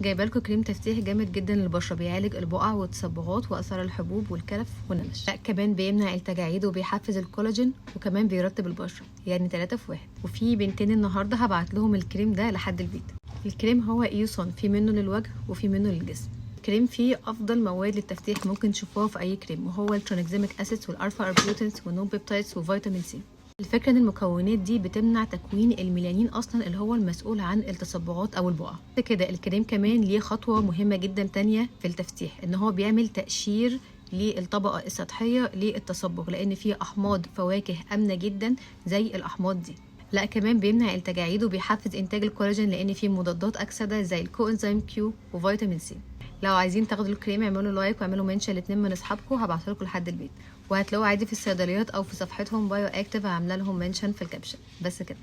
جايبه لكم كريم تفتيح جامد جدا للبشره، بيعالج البقع والتصبغات واثار الحبوب والكلف والنمش. لا كمان بيمنع التجاعيد وبيحفز الكولاجين وكمان بيرطب البشره، يعني 3 في 1. وفي بنتين النهارده هبعت لهم الكريم ده لحد البيت. الكريم هو ايوسون، في منه للوجه وفي منه للجسم. الكريم فيه افضل مواد للتفتيح ممكن تشوفوها في اي كريم، وهو الترانكزيميك اسيدز والالفا اربيوتينز والنون بيبتايدز وفيتامين سي. الفكرة ان المكونات دي بتمنع تكوين الميلانين اصلا اللي هو المسؤول عن التصبغات او البقع. كده الكريم كمان ليه خطوة مهمة جدا تانية في التفتيح، ان هو بيعمل تقشير للطبقة السطحية للتصبغ، لان فيه احماض فواكه امنه جدا زي الاحماض دي. لا كمان بيمنع التجاعيد وبيحفز انتاج الكولاجين، لان فيه مضادات اكسده زي الكوانزيم كيو وفيتامين سي. لو عايزين تاخدوا الكريم اعملوا like واعملوا mention لاتنين من اصحابكم، هبعته لكم لحد البيت، وهتلاقوه عادي في الصيدليات او في صفحتهم بايو اكتيف، عامله لهم mention في ال caption. بس كده.